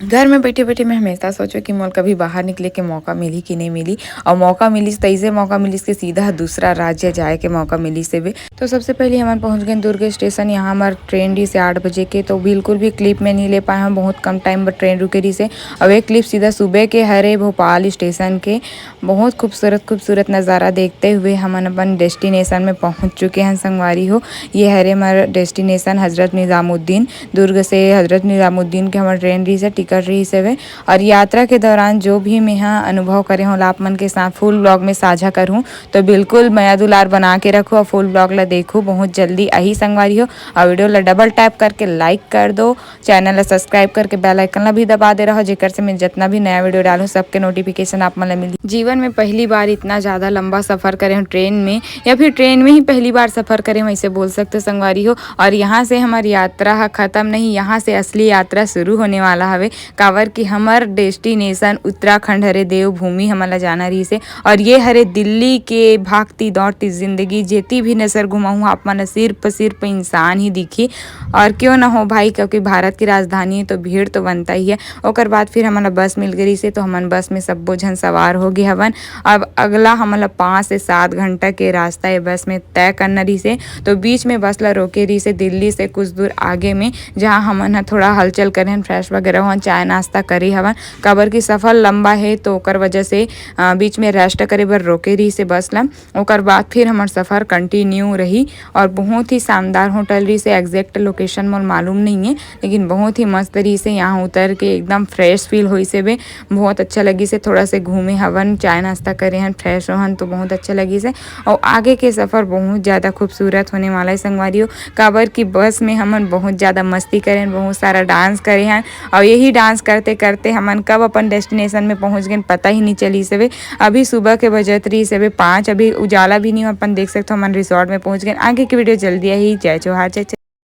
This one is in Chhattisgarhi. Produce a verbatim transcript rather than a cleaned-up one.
घर में बैठे बैठे मैं हमेशा सोचों कि मोला कभी बाहर निकले के मौका मिली कि नहीं मिली, और मौका मिलिस, तैसे मौका मिलिस कि सीधा दूसरा राज्य जाए के मौका मिलिस हवे। तो सबसे पहले हमन पहुंच गए दुर्ग स्टेशन। यहाँ हमार ट्रेन रहिस हे आठ बजे के, तो बिल्कुल भी क्लिप में नहीं ले पाए हम, बहुत कम टाइम पर ट्रेन रुके रहिस हे। और एक क्लिप सीधा सुबह के हरे भोपाल स्टेशन के। बहुत खूबसूरत खूबसूरत नज़ारा देखते हुए हमन अपन डेस्टिनेशन में पहुंच चुके हैं संगवारी हो। ये हरे हमार डेस्टिनेशन हजरत निजामुद्दीन। दुर्ग से हजरत निजामुद्दीन के हमार ट्रेन रहिस हे, टिकट रहिस हवे। और यात्रा के दौरान जो भी मैं हा अनुभव करे हों, आप मन के साथ फुल ब्लॉग में साझा करूँ। तो बिल्कुल मया दुलार बना के रखो और फुल ब्लॉग ला देखो, बहुत जल्दी आही संगवारी हो। और वीडियो ला डबल टैप करके लाइक कर दो, चैनल ला सब्सक्राइब करके बेल आइकन ला भी दबा दे रहो, जेकर से मैं जितना भी नया वीडियो डालूँ, सबके नोटिफिकेशन आप मन ला मिली। जीवन में पहली बार इतना ज़्यादा लंबा सफ़र करे हों ट्रेन में, या फिर ट्रेन में ही पहली बार सफ़र करे हों, ऐसे बोल सकते हो संगवारी हो। और यहाँ से हमारी यात्रा हा खत्म नहीं, यहाँ से असली यात्रा शुरू होने वाला हवे, काबर कि हमर डेस्टिनेशन उत्तराखंड हरे, देवभूमि हमन ला जाना रहिस हे। और ये हरे दिल्ली के भागती दौड़ती जिंदगी, जेती भी नजर घुमाऊँ, आप मन ला सिर्फ सिर्फ इंसान ही दिखी। और क्यों ना हो भाई, क्योंकि भारत की राजधानी है, तो भीड़ तो बनता ही है। ओकर बाद फिर हमन ला बस मिल गई से, तो हमन बस में सब्बो झन सवार हो गए हवन। अब अगला हमन ला पाँच से सात घंटा के रास्ता ये बस में तय करना रहिस हे। तो बीच में बस ला रोके रहिस हे दिल्ली से कुछ दूर आगे में, जहाँ हमन ह थोड़ा हलचल करें, फ्रेश वगैरह होन, चाय नाश्ता करे हवन, काबर कि सफ़र लंबा है, तो ओकर वजह से अ, बीच में रेस्ट करे बर रोके रहिस हे बस ला। ओकर बाद फिर हमर सफ़र कंटिन्यू रही। और बहुत ही शानदार होटल रहिस हे, एग्जैक्ट लोकेशन मोला मालूम नहीं है, लेकिन बहुत ही मस्त रहिस हे। यहाँ उतर के एकदम फ्रेश फील होइस हवे, बहुत अच्छा लगिस हे। थोड़ा से घूमे हवन, चाय नाश्ता करे हन, फ्रेश होहन, तो बहुत अच्छा लगिस हे। और आगे के सफ़र बहुत ज़्यादा खूबसूरत होने वाला है संगवारी हो, काबर कि बस में हमन बहुत ज़्यादा मस्ती करे हन, बहुत सारा डांस करे हन। और यही डांस करते करते हमन कब अपन डेस्टिनेशन में पहुँच गए, पता ही नहीं चलिस हवे। अभी सुबह के बजत रहिस हवे पाँच, अभी उजाला भी नहीं हो, अपन देख सकते हो हमन रिसोर्ट में पहुँच गए। आगे की वीडियो जल्दी आही। जय जोहार, जय